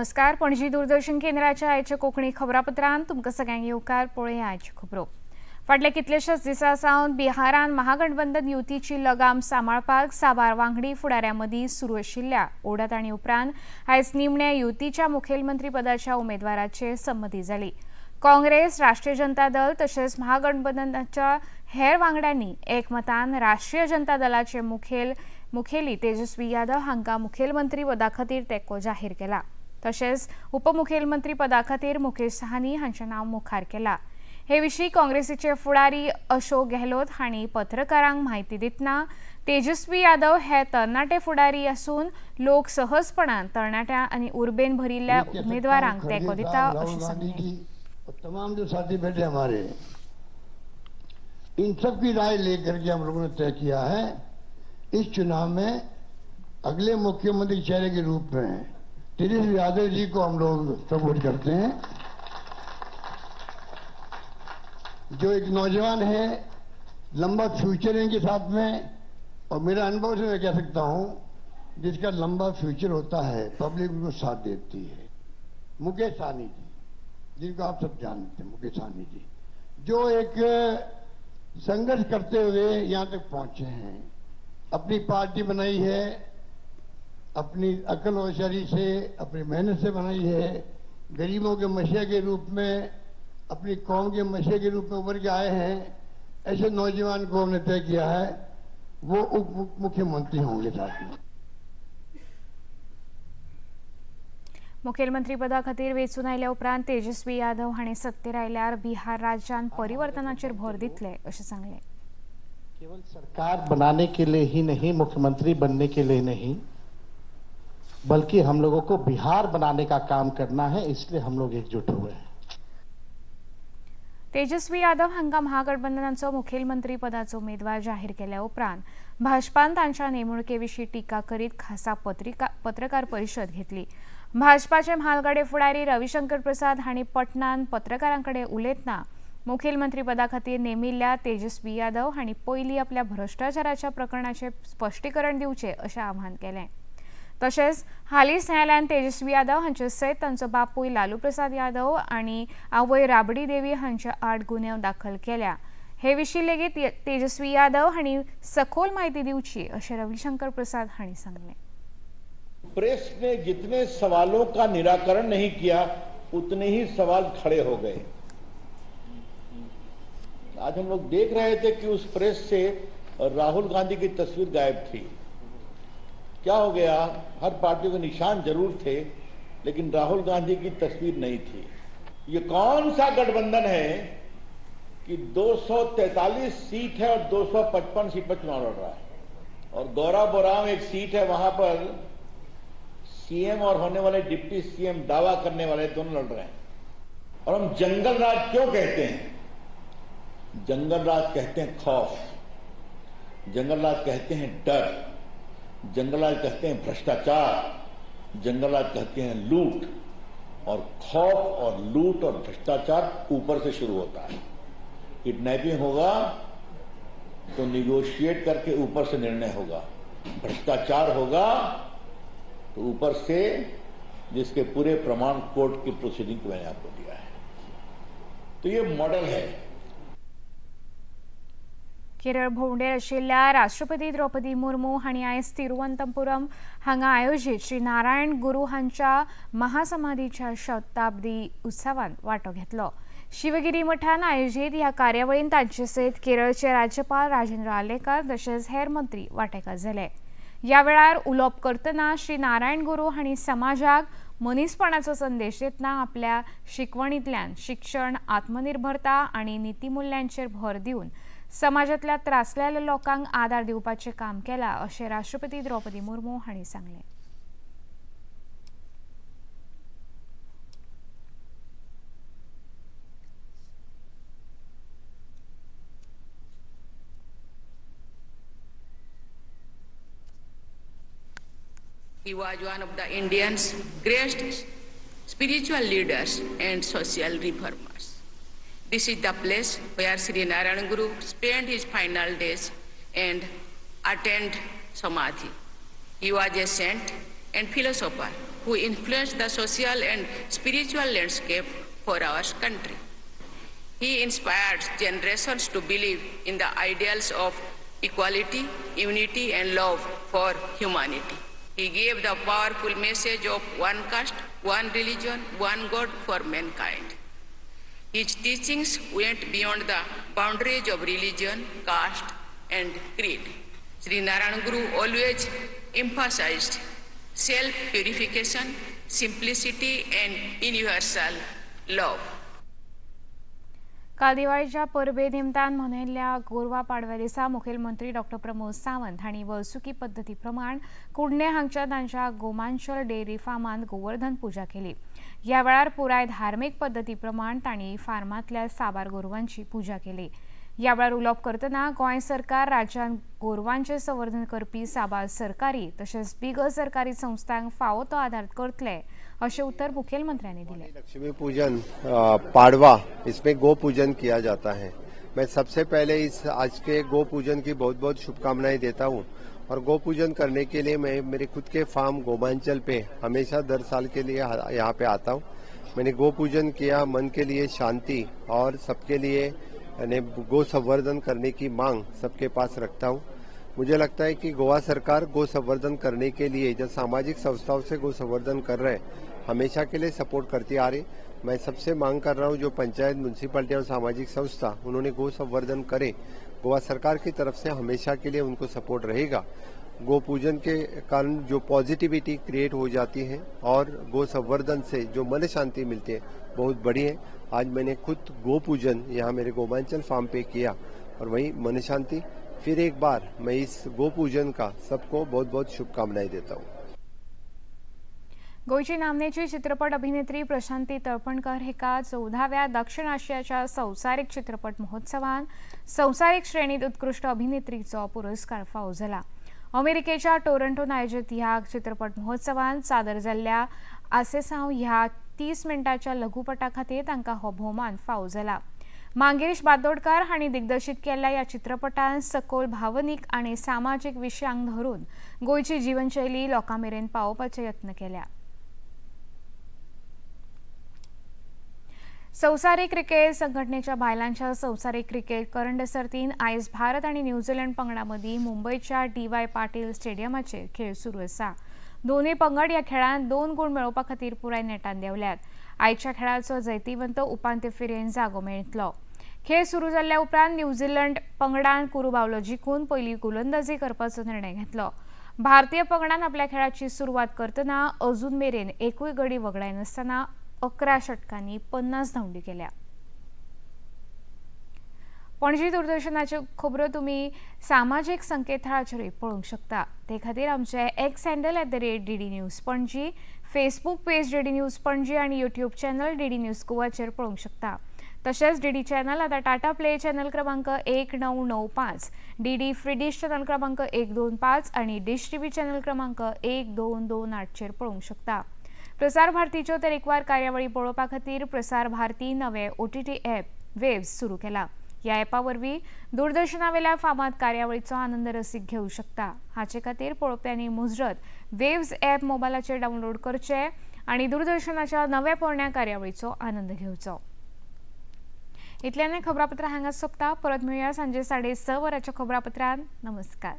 नमस्कार, पणजी दूरदर्शन केंद्राच्या आयच्या कोंकणी खबरापत्रांत तुमकां सगळ्यांक येवकार. पळोवया आयच्यो खबरो. फाटल्या कितलेशाच दिसां सावन बिहारान महागठबंधन युतीची लगाम सांबाळपाक साबार वांगडी फुडाऱ्यां मदीं सुरू आशिल्ल्या ओढाताणी उपरांत आयज निमण्या युतीच्या मुखेलमंत्री पदाच्या उमेदवाराचेर संमती जाली. काँग्रेस, राष्ट्रीय जनता दल तशेंच महागठबंधनाच्या हेर वांगड्यांनी एकमतान राष्ट्रीय जनता दलाचे मुखेली तेजस्वी यादव हांकां मुखेलमंत्री पदा खातीर तेंको जाहीर केला. तशेंच उपमुखेलमंत्री पदा खातीर मुकेश साहनी हांचें नांव मुखार केलां. हे विशीं काँग्रेसीचे फुडारी अशोक गेहलोत हांणी पत्रकारांक म्हायती दितना तेजस्वी यादव हे तरणाटे फुडारी आसून लोक सहजपणान तरणाट्या आनी उर्बेन भरिल्ल्या उमेदवारांक तेंको दिता अशें सांगलें. तमाम जो साथी बैठे हमारे, इन सब की राय लेकर के हम लोगों ने तय किया है इस चुनाव में अगले मुख्यमंत्री चेहरे के रूप में तेजस्वी यादव जी को हम लोग सपोर्ट करते हैं, जो एक नौजवान है, लंबा फ्यूचर है इनके साथ में। और मेरा अनुभव से मैं कह सकता हूँ, जिसका लंबा फ्यूचर होता है पब्लिक उनको साथ देती है। मुकेश सहनी जी, जिनको आप सब जानते हैं, मुकेश सहनी जी जो एक संघर्ष करते हुए यहाँ तक पहुँचे हैं, अपनी पार्टी बनाई है, अपनी अकल होशियारी से, अपनी मेहनत से बनाई है, गरीबों के मसीहा के रूप में, अपनी कौम के मसीहा के रूप में उभर के आए हैं। ऐसे नौजवान को हमने तय किया है वो उप मुख्यमंत्री होंगे साथ में। मुखेलमंत्री पदा खातीर वेंचून आयल्या उपरांत तेजस्वी यादव हांणी सत्तेर आयल्यार बिहार राज्यांत परिवर्तनाचेर भर दितले अशें सांगलें. केवल सरकार बनाने के लिए ही नहीं, मुख्यमंत्री बनने के लिए नहीं, बल्कि हम लोगों को बिहार बनाने का काम करना है, इसलिए हम लोग एकजुट हुए हैं. तेजस्वी यादव हांकां महागठबंधनाचो मुखेलमंत्री पदाचो उमेदवार जाहीर केल्या उपरांत भाजपान तांच्या नेमणुके विशीं टिका करीत खासा पत्रकार परिशद घेतली. भाजपाचे म्हालगडे फुडारी रविशंकर प्रसाद हांणी पटनान पत्रकारां कडेन उलयतना मुखेलमंत्री पदा खातीर नेमिल्ल्या तेजस्वी यादव हांणी पयलीं आपल्या भ्रश्टाचाराच्या प्रकरणाचें स्पश्टीकरण दिवचें अशें आवाहन केलें. तशेंच हालींच न्यायालयान तेजस्वी यादव हांचे सयत तांचो बापूय लालू प्रसाद यादव आनी आवय राबडी देवी हांच्या आड गुन्यांव दाखल केल्या. हे विशीं लेगीत तेजस्वी यादव हांणी सखोल म्हायती दिवची अशें रविशंकर प्रसाद हांणी सांगलें. प्रेस ने जितने सवालों का निराकरण नहीं किया उतने ही सवाल खड़े हो गए. आज हम लोग देख रहे थे कि उस प्रेस से राहुल गांधी की तस्वीर गायब थी. क्या हो गया? हर पार्टी के निशान जरूर थे लेकिन राहुल गांधी की तस्वीर नहीं थी. ये कौन सा गठबंधन है कि 243 सीट है और 255 सीट पर चुनाव लड़ रहा है। और गौरा बोराम एक सीट है, वहां पर सीएम और होने वाले डिप्टी सीएम दावा करने वाले दोनों लड़ रहे हैं। और हम जंगल राज क्यों कहते हैं? जंगल राज कहते हैं खौफ, जंगल राज कहते हैं डर, जंगल राज कहते हैं भ्रष्टाचार, जंगल राज कहते हैं लूट। और खौफ और लूट और भ्रष्टाचार ऊपर से शुरू होता है। किडनैपिंग होगा तो निगोशिएट करके ऊपर से निर्णय होगा, भ्रष्टाचार होगा तो ऊपर से, जिसके पूरे प्रमाण कोर्ट की प्रोसीडिंग को मैंने आपको दिया है। तो ये मॉडल है। केरळ भोंवडेर आशिल्ल्या राष्ट्रपती द्रौपदी मुर्मू हांणी आयज तिरुवनंतपुरम हांगा आयोजीत श्री नारायण गुरू हांच्या महासमाधीच्या शताब्दी उत्सवांत वांटो घेतलो. शिवगिरी मठान आयोजीत ह्या कार्यावळींत तांचे सयत केरळचे राज्यपाल राजेंद्र आर्लेकर तशेंच हेर मंत्री वांटेकार जाले. ह्या वेळार उलोवप करतना श्री नारायण गुरू हांणी समाजाक मनीसपणाचो संदेश दितना आपल्या शिकवणींतल्यान शिक्षण, आत्मनिर्भरता आनी नितीमुल्यांचेर भर दिवन समाजांतल्या त्रासलेल्या लोकांक आदार दिवपाचें काम केलां अशें राष्ट्रपती द्रौपदी मुर्मू हांणी सांगलें. He was one of the Indians' greatest spiritual leaders and social reformers. This is the place where Sri Narayana Guru spent his final days and attained Samadhi. He was a saint and philosopher who influenced the social and spiritual landscape for our country. He inspired generations to believe in the ideals of equality, unity, and love for humanity. He gave the powerful message of one caste, one religion, one God for mankind. His teachings went beyond the boundaries of religion, caste, and creed. Sri Narayana Guru always emphasized self-purification, simplicity, and universal love. काल दिवाळीच्या परबे निमतान मनयल्ल्या गोरवा पाडव्या दिसा मुखेलमंत्री डॉ प्रमोद सावंत हांणी वर्सुकी पद्दती प्रमाण कुडणे हांगच्या तांच्या गोमांचल डेअरी फार्मांत गोवर्धन पुजा केली. ह्या वेळार पुराय धार्मीक पद्दती प्रमाण तांणी फार्मांतल्या साबार गोरवांची पुजा केली. ह्या वेळार उलोवप करतना गोंय सरकार राज्यांत गोरवांचें संवर्धन करपी साबार सरकारी तशेंच बिगर सरकारी संस्थांक फावो तो आदार करतले अशें उत्तर मुखेलमंत्र्यांनी दिलें. लक्ष्मी पूजन पाड़वा, इसमें गो पूजन किया जाता है. मैं सबसे पहले इस आज के गो पूजन की बहुत बहुत शुभकामनाएं देता हूं और गो पूजन करने के लिए मैं मेरे खुद के फार्म गोमांचल पे हमेशा दर साल के लिए यहाँ पे आता हूँ. मैंने गो पूजन किया, मन के लिए शांति और सबके लिए यानी गो संवर्धन करने की मांग सबके पास रखता हूँ. मुझे लगता है कि गोवा सरकार गो संवर्धन करने के लिए जो सामाजिक संस्थाओं से गो संवर्धन कर रहे हैं हमेशा के लिए सपोर्ट करती आ रही. मैं सबसे मांग कर रहा हूँ जो पंचायत, म्यूनसिपालिटी और सामाजिक संस्था उन्होंने गो संवर्धन करे, गोवा सरकार की तरफ से हमेशा के लिए उनको सपोर्ट रहेगा. गो पूजन के कारण जो पॉजिटिविटी क्रिएट हो जाती है और गो संवर्धन से जो मन शांति मिलती है बहुत बड़ी है. आज मैंने खुद गो पूजन यहाँ मेरे गोमांचल फार्म पे किया और वही मन शांति. फिर एक बार मैं इस गो पूजन का सबको बहुत बहुत शुभकामनाएं देता हूँ. गोयची नामनेची चित्रपट अभिनेत्री प्रशांती तळपणकर हिका 14व्या दक्षिण आशियाच्या संवसारीक चित्रपट महोत्सवान संवसारीक श्रेणीत उत्कृष्ट अभिनेत्रीचो पुरस्कार फावो जाला. अमेरिकेच्या टोरंटोन आयोजित ह्या चित्रपट महोत्सवान सादर जाल्ल्या आसेसांव ह्या 30 मिनटाच्या लघुपटा खातीर तांकां हो भोवमान फावो जाला. मांगेश बादोडकार हांणी दिग्दर्शीत केल्ल्या ह्या चित्रपटान सखोल भावनीक आनी सामाजीक विशयांक धरून गोंयची जीवनशैली लोकां मेरेन पावोवपाचे यत्न केल्या. संवसारीक क्रिकेट संघटनेच्या बायलांच्या संवसारीक क्रिकेट करंड सर्तीन आयज भारत आनी न्यूझीलंड पंगडा मदीं मुंबयच्या डी.वाय. पाटील स्टेडियमाचेर खेळ सुरू आसा. दोनूय पंगड ह्या खेळांत 2 गूण मेळोवपा खातीर पुराय नेटान देंवल्यात. आयच्या खेळाचो जैतिवंत उपांत्य फेरयेन जागो मेळटलो. खेळ सुरू जाल्ल्या उपरांत न्यूझीलंड पंगडान कुरू बावलो जिखून पयली गोलंदाजी करपाचो निर्णय घेतलो. भारतीय पंगडान आपल्या खेळाची सुरवात करतना अजून मेरेन एकूय गडी वगडायनासतना 11 षटकांनी 50 धांवडी केल्या. पणजी दूरदर्शनाच्यो खबरो तुमी सामाजीक संकेतथळाचेरूय पळोवंक शकता. ते खातीर आमचे X handle @DD News Panaji, Facebook page DD News Panaji आनी यूट्यूब चॅनल डीडी न्यूज गोवाचेर पळोवंक शकता. तशेंच डीडी चॅनल आतां टाटा प्ले चॅनल क्रमांक 1995, डीडी फ्री डिश चॅनल क्रमांक 125 आनी डिश टीव्ही चॅनल क्रमांक 1228चेर पळोवंक शकता. प्रसार भारतीच्यो तरेकवार कार्यावळी पळोवपा खातीर प्रसार भारती नवे OTT app waves सुरू केला. ह्या ॲपा वरवीं दूरदर्शनावेल्या फामाद कार्यावळीचो आनंद रसीक घेवंक शकता. हाचे खातीर पळोवप्यांनी मुजरत वेव्स ॲप मोबायलाचेर डावनलोड करचे आनी दूरदर्शनाच्या नव्या पोरण्या कार्यावळीचो आनंद घेवचो. इतल्यान खबरापत्र हांगा सोंपता. परत मेळुया सांजे 6:30 वरांच्या खबरापत्रान. नमस्कार.